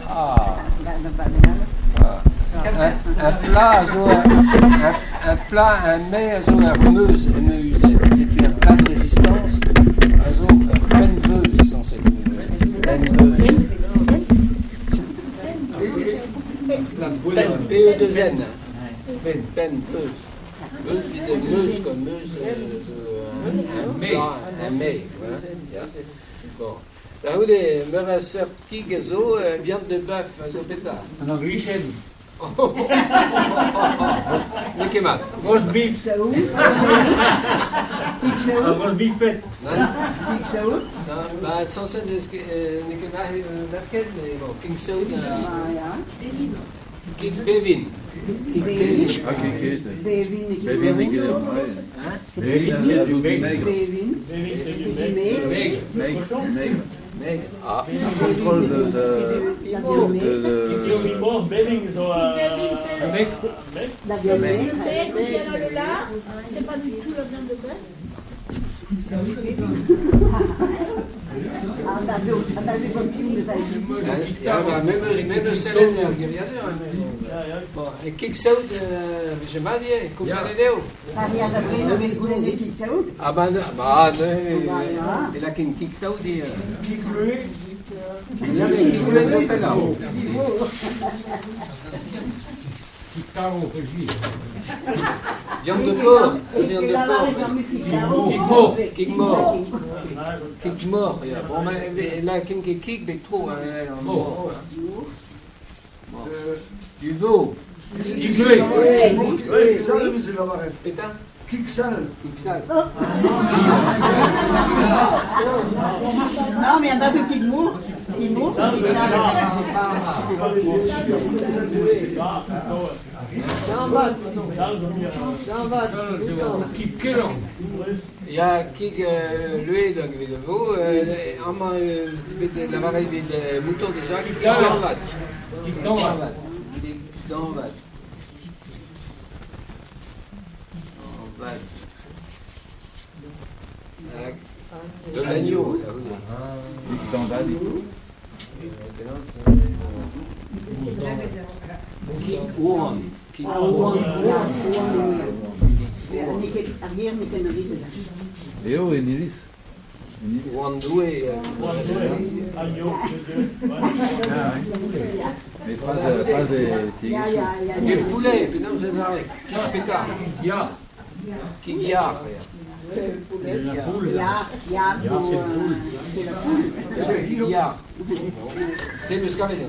Ah. Un plat a zo un plat, un mets a zo ur meuz, M-E-U-Z. Setu un plat de résistance a zo ur penn-beuz sañset. Penn-beuz. P-E-2-N. Penn-beuz. Beuz evit meuz quoi, meuz zo un plat, un mets, ya. Bon. Da c'houde, meur a seurt kig a zo, viande de bœuf a zo petra? An anglichenn. N'eo ket mat. Roast beef. Ar roast beefet. Nann. Ba, sañset n'eus ket n'eo ket aze merket, mais bon, king saout. Kig bevin. Kig bevin. Ah, ket ket. Bevin Bevin eo ket. Hein? Bevin a zo du maigre. Bevin. Maigre, maigre. Maigre. Ah. Ar c'hontrol deus de Bevin zo un mec. La viande maigre. maigre. Le maigre qu'il y a dans le lard, c'est pas du tout la viande de bœuf. Ya, ba, memes sellen er geriadur. Bon, e kig saout vije mat ivez, komprenet eo. Ah ba, ba neuze e lakain kig saout ivez. Kig leue. Ya, met kig leue zo pelloc'h. Kig tarv, peogwir. Viande de porc, viande de porc. Kig mor. Kig mor. Kig mor, ya. Bon, mais lakain ket kig bet tro, hein, an mor. Du veau. Kig leue. Kig sall veze lavaret. Petra? Kig sall. Kig sall. Non, mais an da kig mor. Kig mor. Kig kelan. Ya, kig leue hag evit a vo. Amañ bet lavaret evit mouton déjà, kig dañvad. Kig dañvad. Kig dañvad. Dañvad. Hag de l'agneau, là, oui. Kig dañvad. Kig oan. Kig oan. Eo en iliz. En iliz. Oan Doue. Mais pas, pas e tiegezhioù. Du poulet, penaos e lâret? Petra? Yar. Kig yar. La poule. Yar, yar, c'est la poule. Kig yar. C'est le scarlet,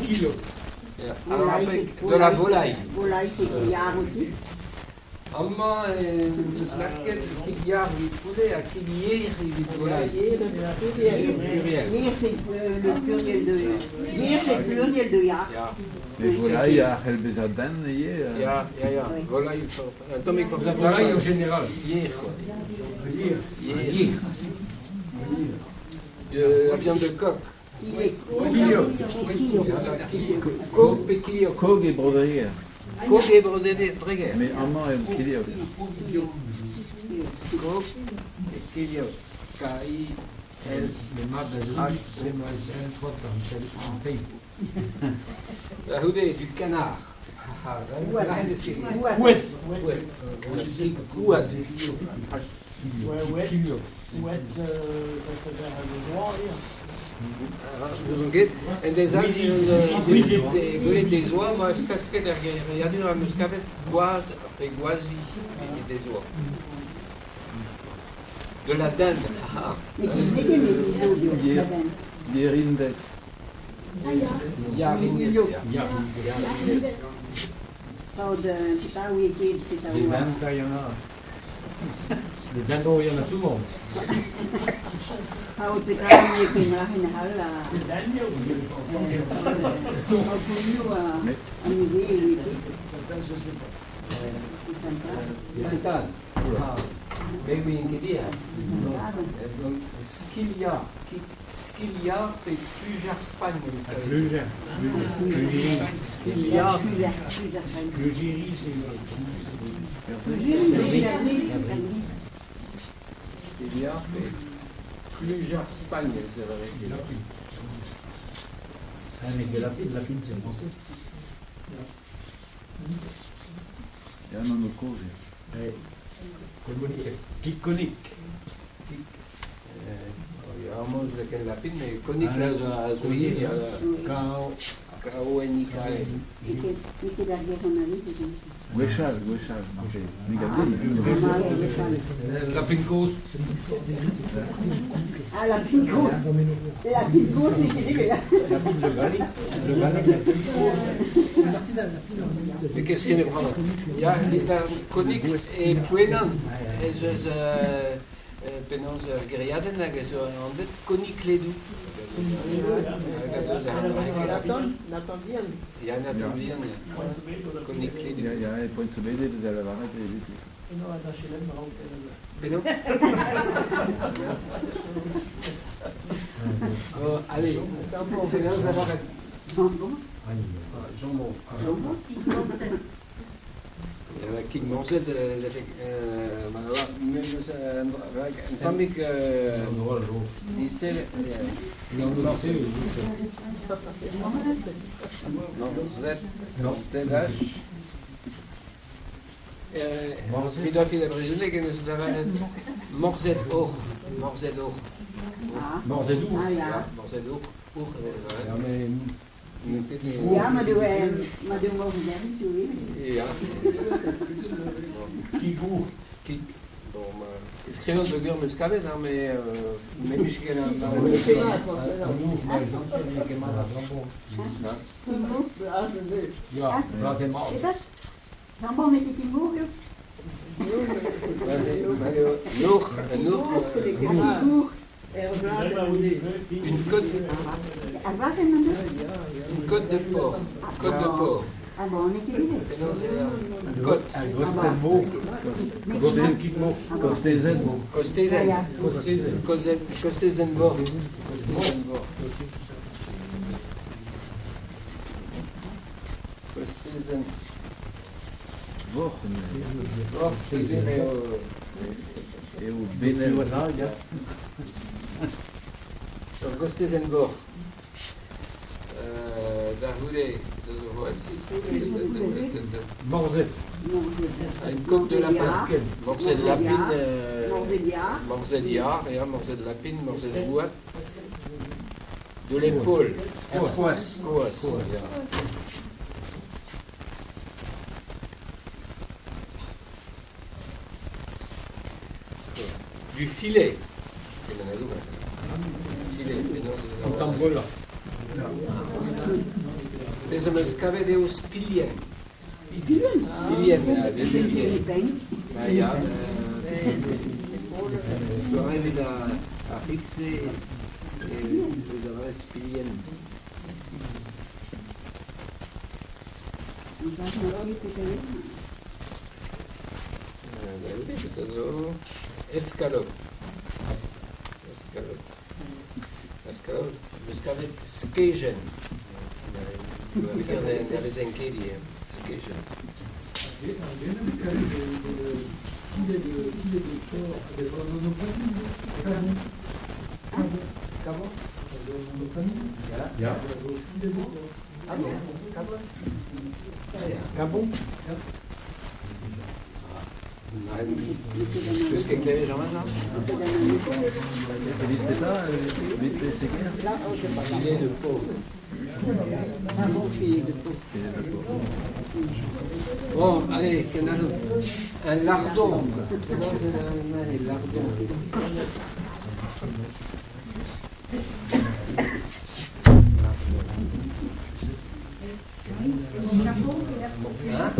Kilo. Alors après, de la volaille. Volaille, c'est yar aussi. Amañ eus lakaet kig yar evit poulet ha kig yer evit volaille. Pluriel. Yer, c'est le pluriel de Yer, c'est le pluriel de yar. Ya, Mais volaille a c'hell bezañ den ivez. ya, ya, ya. Volaille, un tammig La volaille en général. Yer, quoi. Yer. Yer. De la viande de coq. Kilo. Kog pe kilio. Kog e Bro-Dreger. Kog e Bro-Dreger. Mais amañ eo kilio. Kog e kilio. K-I-L. Le mat da zont, c'est ma un teip. Da c'houde, du canard. Ouet. Ouet. Ouet. Kilo. N'ouzon ket. En deiz all, gwelet des oa, ma eus klasket er geriadur am eus kavet gwaz pe gwazi evit des oa. De la dinde. Ah. Yerindez. Yarindez. Yar. Des dindes, ça, il y en a. Les dindons, il y en a souvent. Pintade. Ah. Mais oui, ket dir. Skilia. Skilia pe klujar Spagn. Kluger. Klugiri. Skilia. Klugiri, c'est... Skilia pe klujar Spagn. Ah, mais que lapin, lapin, c'est français. Ya, non, no kozh. Ouais. Kikonik. Ya, amañ eus ken lapin, mais konik là zo a zo ivez, ya. K-O. K-O-N-I-K-L. N'eo ket ar ger anavezet. Gwechall, gwechall, marse. Me gav din. Lapin kozh. Ah, lapin kozh. Lapin kozh, n'eo ket ivez. Lapin le Gallic. Le Gallic, lapin kozh. Mais qu'est-ce qu'il prendre? Ya, eta konik e Plouenan, ez eus penaos ur gêriadenn hag ez eus anvet Konikledoù. Nathan, Nathan Vian. Ya, Nathan Vian, ya. Konikledoù. Ya, ya, e poent zo bet evit da lavaret evit. Penaos? Oh, allez, penaos lavaret? Jambon. Jambon. Jambon. Ya, kig morzhed, ma oa, me eus un tammig disel. Morzhed, ZH. Evit ar fil a brezhoneg en eus lavaret morzhed hoc'h, morzhed hoc'h. Morzhed our. Ah, ya. Morzhed our, our. Ya, mais... Ya, ma deo ma deo morzhed zo ivez. Ya. Kigour. Kig. Bon, ma... Skrivañ peogwir 'm eus kavet, hein, mais me 'mije ket an... Ya, bras emañ. Jambon n'eo ket mor eo. Nour, nour, une côte, une côte de porc, côte de porc. Ah bon, n'eo ket ivez. Côte. Gosten. Kostezenn. Kostezenn. Kostezenn. Kostezenn vor. Kostezenn. Vor. Vor, kostezenn eo... Eo benel. Ur gostezenn vor. Da c'houde, da zo c'hoazh. Morzhed. Une côte de lapin. Morzhed lapin. Morzhed yar. Morzhed yar, ya, morzhed lapin, morzhed rouad. De l'épaule. Skoaz. Skoaz. Ya. Du filet. Filet. An tamm gwellañ. Bez am eus kavet eo spilhenn. Spilhenn? Spilhenn, ya. Ba ya. Doare evit ar c'hig-se e lavaret spilhenn. Da zo escalope. Escalope. Escalope. Eus kavet skejenn. Na vezen ket ivez, skejenn. Ya. Kabon. Peus ket klevet Jean-Marc? Evit petra, evit peseger? Filet de porc. Un bon filet de porc. Bon, allez, un lardon. Allez, lardon. Hein?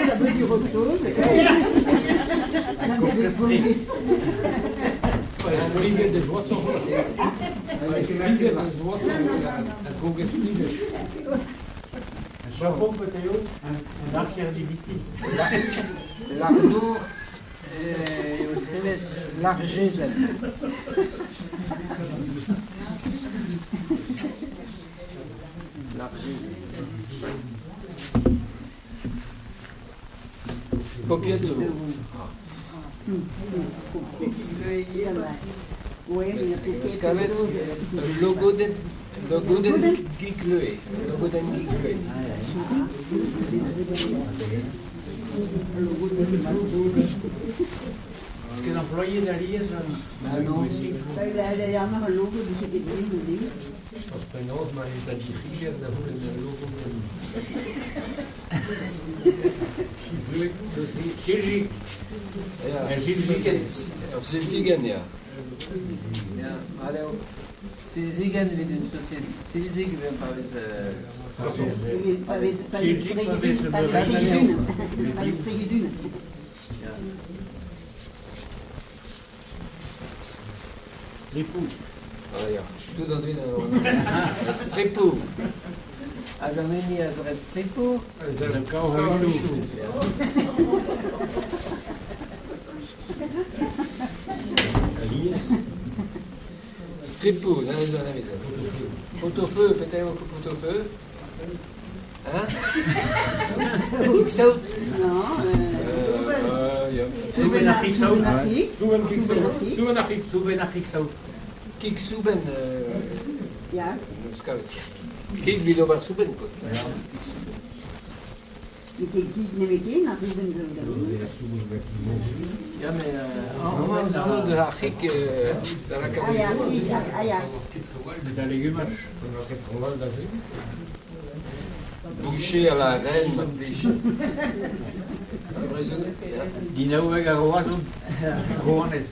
Ça veut dire autre chose. Un chapeau peut-être, un archer d'ibiti. L'ardour l'argezenn. L'argile. Paupiette de veau. Ah. Ouais, mais la paupiette Eus kavet de veau. logodenn, logodenn gikleue. Logodenn gikleue. Parce que l'employé d'Aliès, Ah non. La, la, la, logo de ce ket din, din. As penaos ma ez da dic'higer da c'houlenn ul logodenn. Silzik. Ja, Er silzigenn. Ur silzigenn, ya. Ya, mat eo. Silzigenn evit un saucisse. Silzig evit pa vez... Pa vez pa vez Silzik, pa vez pa vez le pa vez tregedun. Ya. Tripou. Ah ya, tout an dud a stripou. Hag an hini a zreb stripou. Ya. Aliès. Stripou, nan ez an avezet. Pot-au-feu, petra eo pot-au-feu? Hein? Kik-saout? Non, Ya. Souben ar c'hig-saout. Souben Souben Souben ar c'hig. Souben ar c'hig-saout. Kik-souben, Ya. eus kavet. Kik vid ober souben, quoi. Mais ket kig nemetken, ar souben zo da. Ya, mais amañ eus an de ar c'hig da la Ah ya, kig, ah ya. Da legumaj. Boucher à la reine, ma plij. Ar brezhoneg, ya. Dinaoueg ar roazhon. Roanez.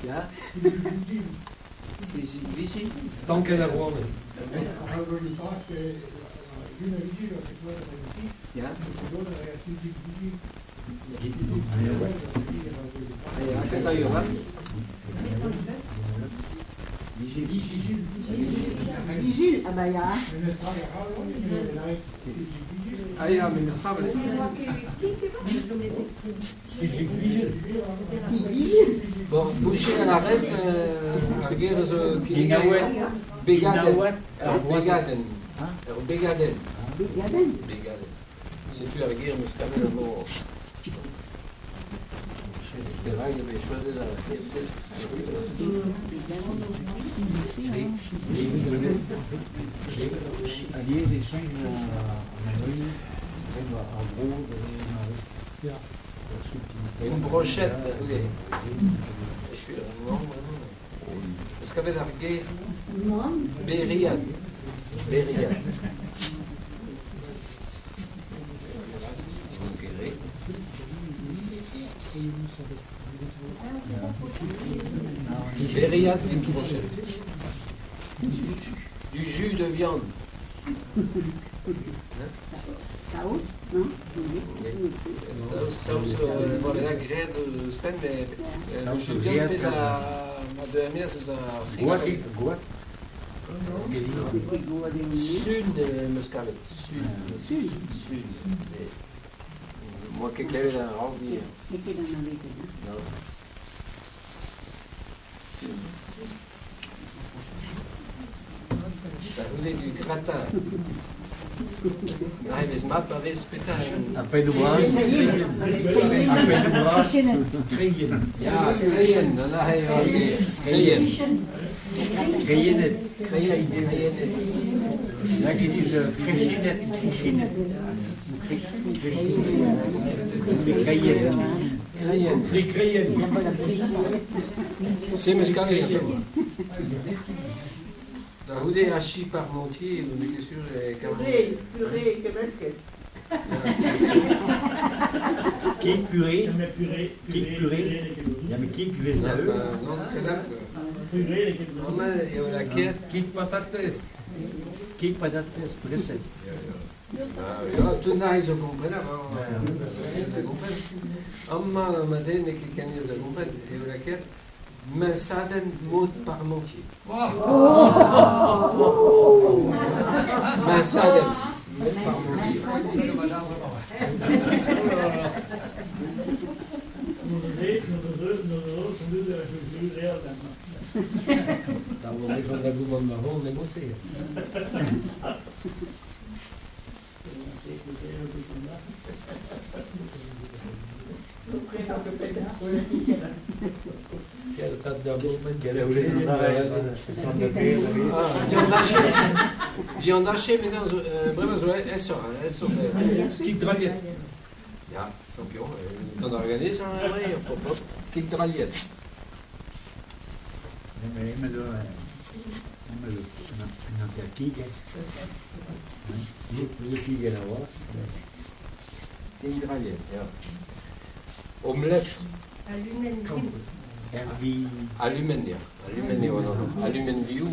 Ya. Si, vigi. Stanket ar rouanez. Ya. Ah ya, petra eo, ha? Vigile. Vigile, ah bah ya. Ah ya, mais mestra, Silzik vigil. Vigile. Bon, boucher à la reine, ar ger zo Dinaouet. Begadenn. Dinaouet. Ur begadenn. Ur begadenn. Begadenn. Begadenn. Setu ar ger meus kavet an o... Perak e vez choazet ar ger-se. Aliès e soñj an anoioù, ar bro dre ma vez. Une brochette, da c'houde. Echu, non, vraiment. Eus kavet ar ger Non. Beriad. Beriad. Donc, ere. Beriad, une brochette. Du jus de viande. Saout, non? Saoz, bon, la graet ouzhpenn, mais le jus de viande pezh a a deuet er-maez eus ar Goat. c'hig. Goat. Sun meus kavet. Sun. Sun. Sun. Mais, moi ket klevet an raok di. N'eo ket anavezet, hein. Non. Sun. Da c'houde du gratin. Na e vez mat pa vez petra. Ar pennoù bras. Ar pennoù bras. Kreien. Ya, kreien, an ahe ar ger. Kreien. Kreienet. Kreien, kreienet. Là qui disent créchinet. Créchinet. Ou créchinet. Mais kreien. Kreien. Fri kreien. Se meus kavet an Da c'houde Hachi Parmentier, n'on ket sur e kavet. Purée, purée, kemesket. Kig purée. Purée, Kig purée. Ya, mais kig vez a eux. Non, kanap. Purée, Amañ eo la ket. Kig patatez. Kig patates preset. Ah, ya, tout nahe zo komprenabl, hein. Zo kompren. Amañ ma den n'eo ket ken aes da kompren. Eo la ket Minsadenn Maud Parmentier. Minsadenn Maud Parmentier. Da oa mejant da goumant ma hon emo-se. Viande hachée. Viande hachée, mais non, vraiment, elle sort, elle sort. Kig drailhet. Ya, champion. Gant ar ganez, hop, hop, kig drailhet. Kig drailhet, ya. Omelette. Alumen, ya. Alumen eo an anv. Alumen vioù,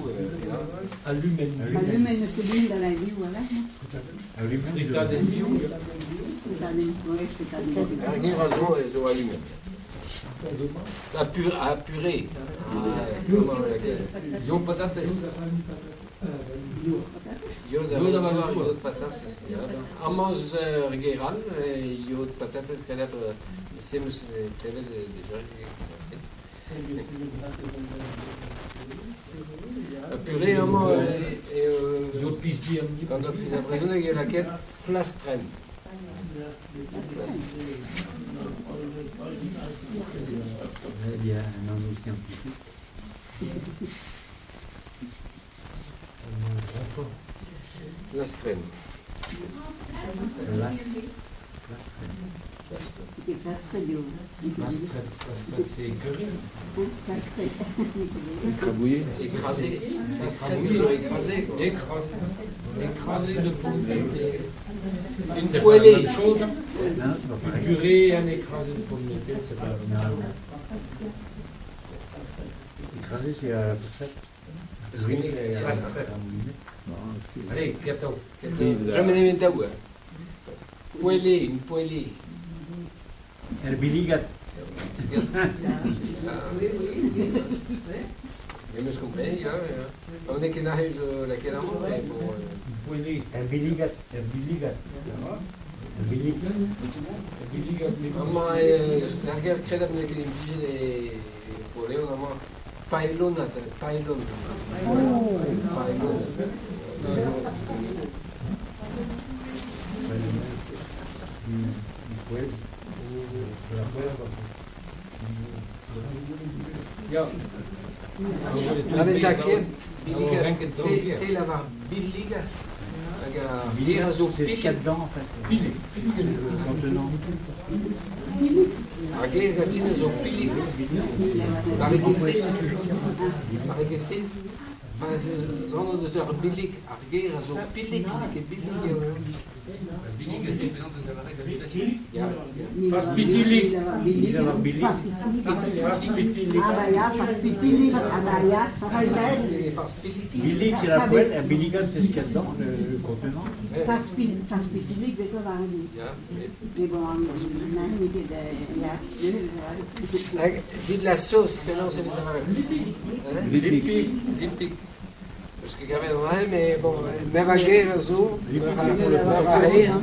ya. Alumen. Alumen eus ket din da la vioù, voilà. Fritadenn vioù. Fritadenn, ouais, fritadenn. Ar ger a zo zo alumen. A purée. Yod patatez. Yod a yod patatez. Amañ eus ur ger all, yod patatez klevet, se 'meus klevet déjà. A purée amañ eo... Yod piz-bihan. Gant ar brezhoneg eo lakaet flastrenn. Il y a un nom scientifique. Flastrenn. C'était plastrenn eo. Plastrenn, plastrenn, c'est écœuré. Plastrenn. Écrabouillé. Écrasé. Plastrenn, zo écrasé. Écrasé. Écrasé de pommes de terre. Une C'est pas la poêlée. même chose. Non, c'est pas Une pareil. purée et un écrasé de pommes de terre, c'est pas la même chose. Écrasé, c'est à la fourchette. Allez, gâteau. Jamais nemet daou. Poêlée, une poêlée. Er biligat. Oui, oui. meus kompren, ya, ya. On ket n'arriv zo lakaet amañ, mais bon... Poêlée. Er biligat. Er biligat. Er biligat. Er biligat. Amañ, ar ger kredab n'eo ket implijet e poêlée, amañ paellonat, paellon. Paellon. Ya. A vez lakaet biligat, te lavar biligat. Hag ar ger a zo C'est ce qu'il y a dedans en fait. Pilig. Le contenant. Ar ger gatin a zo pilig. Ar gestin, zan deus ur bilig, ar ger a zo pilig, n'eo ket bilig eo. Bilig, c'est une présence de l'appareil d'habitation. Ya, ya. Fas pitilig. Bilig. Fas pitilig. Ah bah ya, fas pitilig. Ah bah ya, Fas pilig. Bilig, c'est la poêle, et biligat, c'est ce qu'il y a dedans, le contenant. Fas pitilig, ça va arriver. Ya, Mais bon, nan, ya. Dit la sauce, penaos e vez ar Lipig. Lipig. Parce que gavet an mais bon, mer a ger a zo, mer a her.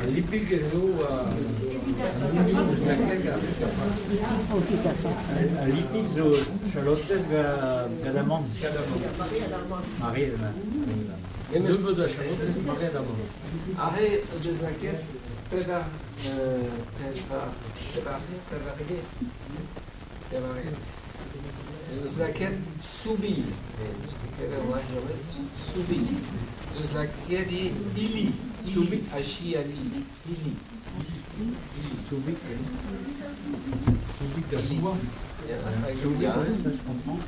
Lipig a zo A lipig zo chalotez gant amand. Marie, Nebeut a chalotez, Marie d'amand. Arre, deus lakaet pevar, pevar, pevar, pevar ger. Pevar ger. Deus lakaet soubil. Deus lakaet an jamez, soubil. Deus lakaet e ili. Ili, H-I-L-I. Ili. Soubik. Soubik da souba. Soubik, ouais, ça je comprends.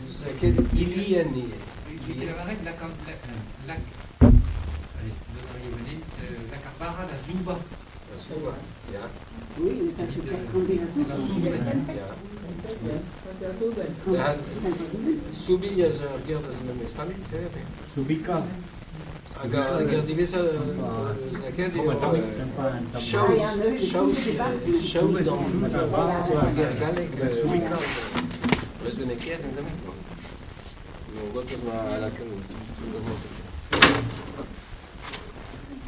Deus lakaet ili an e. Evit lavaret la la allez, la carbara da zouba. Da zouba, ya. Oui, mais ça c'est combinaison. Ya. Soubil a zo ur ger da zo memes familh, klevet. Soubika. Hag ar ger diveza eus lakaet eo... Chaos, chaos, chaos d'Anjou, zo ar ger gallek. Soubika. Brezhoneg ket, en tamm. On voit que ma la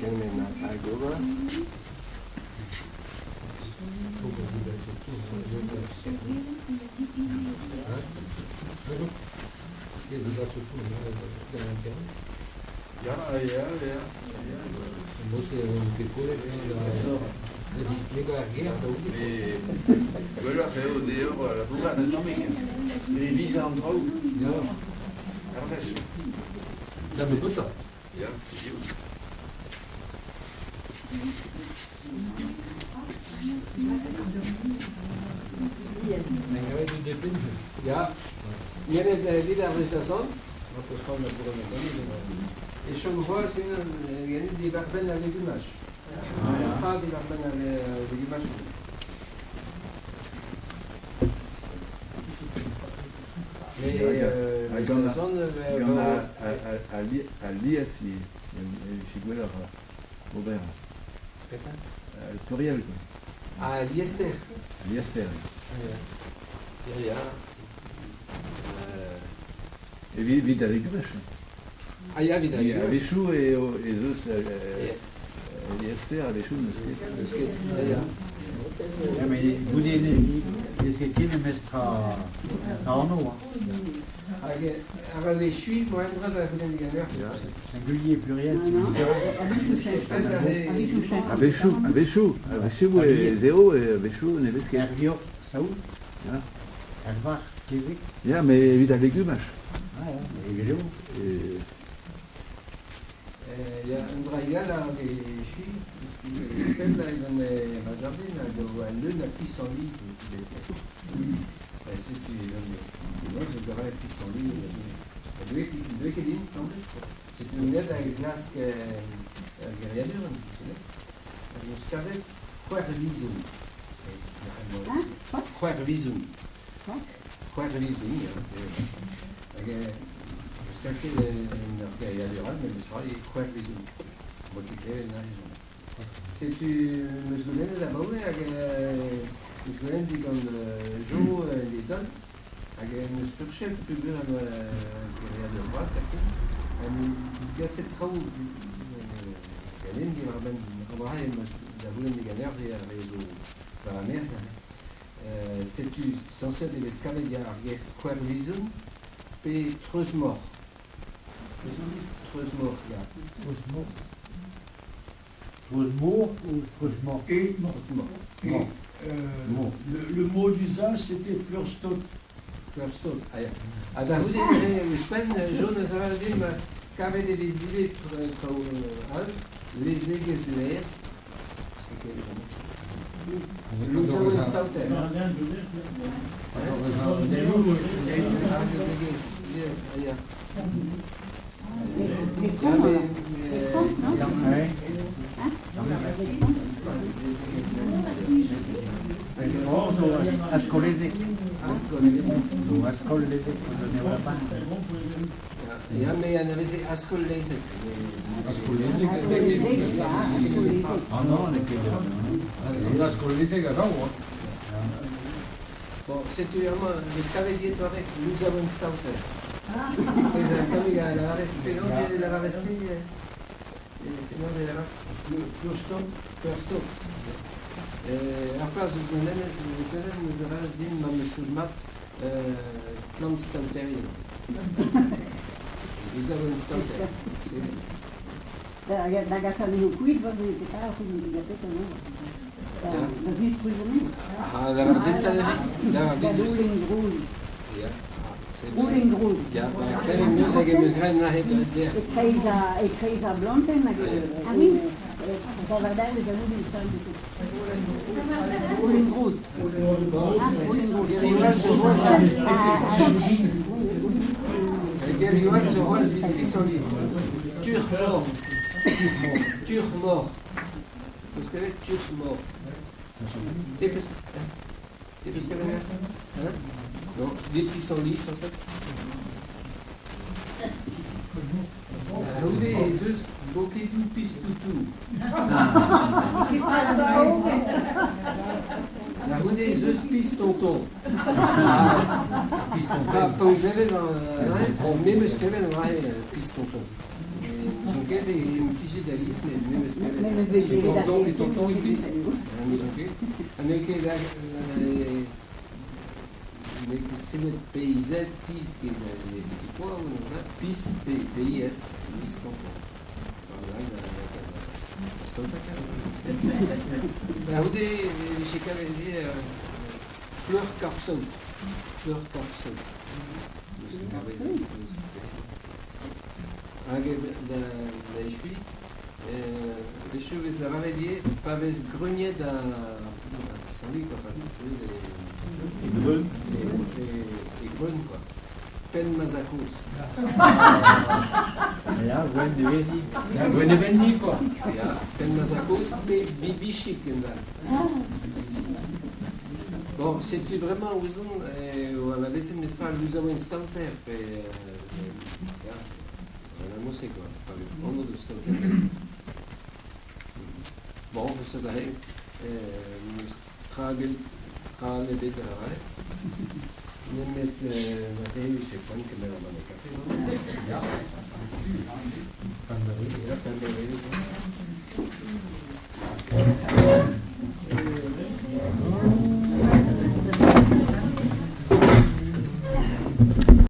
Kelmen a goba. De la terre. Ya, ya, ya, ya. Bon, c'est un ket kollet, Sor. da zisplegañ ar ger da oude. Mais gwelloc'h eo dezho labourat un tammig. E viz an traoù. Ya. Ar wech. Da nebeutañ. Ya, hiziv. Hag avet du depenje. Ya. Nemet evit ar wech da zont, ma peus c'hoant labourat un tammig. E chom c'hoazh unan ganit diwar-benn al legumaj. Petra diwar-benn al legumaj? Mais Hag gant da a- zont, gant a lies e gwelloc'h ober. Petra? Pluriel, quoi. Ah, liester. Liester. Ya, ya. Evit evit al legumaj. Ah, ya, evit al legumaj. A-wechoù eo ez eus liester, a-wechoù n'eus ket. N'eus ket, ya, ya. Ya, met goude n'eus ket ken mestra anv, hein. Hag ar al echui, moaien dra da c'houlenn diganeoc'h. Ya. Singulier, pluriel, Non, c'est non. différent. A-wechoù, a-wechoù, a-wechoù ez eo, a-wechoù ne vez ket. Er vioc'h, saout. Ya. Er varc'h, kezeg. Ya, met evit al legumaj. Ah, ya, evel eo. E... Ya, un dra egal hag echui, pell da gant va jardin, hag o al leun a pissenlit. Setu, moi, je dirais pissenlit. Deuet ket din, tamm. Setu net hag glask ar geriadur, hag eus kavet c'hwervizon. Hein? C'hwervizon. Quoi? C'hwervizon, ya. Hag eus kavet en ur geriadur all, met eus c'hoari c'hwervizon. Bo ket klevet na rezon. Setu meus goulennet abaoe hag meus goulennet digant Jo Lezon hag en eus furchet peogwir an geriadur bras hag en disgaset traoù ganin diwar-benn an dra eo meus da c'houlenn diganeoc'h eo ar re zo war ar maez. Setu sañset e vez kavet ya ar ger c'hwervizon pe treuzmor. Treuzmor, ya. Treuzmor. Treuzmor ou treuzmor? Et, Treuzmor. et le mot d'usage, c'était Fleurstock. Fleurstock, ah ya. Ha da c'houde neuze ouzhpenn, Jo neus lavaret din ma kavet e vez ivez traoù all, lezegez laezh. Louzaouenn saoter. Ah, lezegez laezh, ah ya. Les Ya, cons, mais, les cons, non? Ouais. Hein? Les Oh, zo askolezek. Askolezek. Zo askolezek, o ne oa pan. Ya, me anaveze askolezek. Askolezek, Askolezek, ya, askolezek. Ah non, n'eo ket. An askolezek a zaou, hein. Bon, setu amañ, vez kavet ivez doare louzaouenn staoter. Pezh a tammig a lavaret, penaos e lavaret-te, penaos e lavaret? Fleurstock. Fleurstock. Ar plas eus goulennet, eus lavaret din ma meus chouz mat plant staoterien. Louzaouenn staoter. Da da gas an eo kuit, va vez petra ar c'houlenn digatet an eo. Da zistruj anezho. Ah, lavar din ta neuze. Lavar Da din deus. roulenn groz. Ya. Roulenn groz. Ya, ba, klevet meus hag em eus graet nac'het der. E kreiz ar blantenn hag Ah oui. Da var da eus a roulenn staoter. Roulenn groz. Ah, roulenn groz. Gerioal zo c'hoazh Ah, Gerioal zo c'hoazh evit pissenlit. Turc'h-mor. Turc'h-mor. Peus klevet turc'h-mor. Te peus Te peus klevet Hein? Non, des pissenlits, sans ça. Goude ez eus bokedoù pistoutou. Da c'houde ez eus pistonton. Pistonton. Pa pa out klevet an me meus klevet an rae pistonton. Donc elle est un petit d'Alice, mais me meus klevet. Pistonton et tonton et pis. N'eus ket. Ha n'eo ket la N'eo ket skrivet PIZ, piz, ket les petits pois, pis, P, PIS, mis tampon. Da c'houde e vije kavet ivez fleur karp-saout. Fleur karp-saout. N'eus ket kavet. Hag da echuiñ, wechoù e vez lavaret ivez pa vez greuniet ar salut quoi, pa E greun. E greun quoi. Penn ma zakoz. Ya, gwenn evelni. Ya, gwenn evelni quoi. Ya, penn ma zakoz pe bibichik en-dall. Bon, setu bremañ ouzon e anavezen mestra al louzaouenn staoter pe ya, an se quoi, pa vez anv deus staoter. Bon, ça da n'eus tra ebet tra ebet da lavaret. Nemet marteze e vije poent kemer ur banne kafe, non? Ya.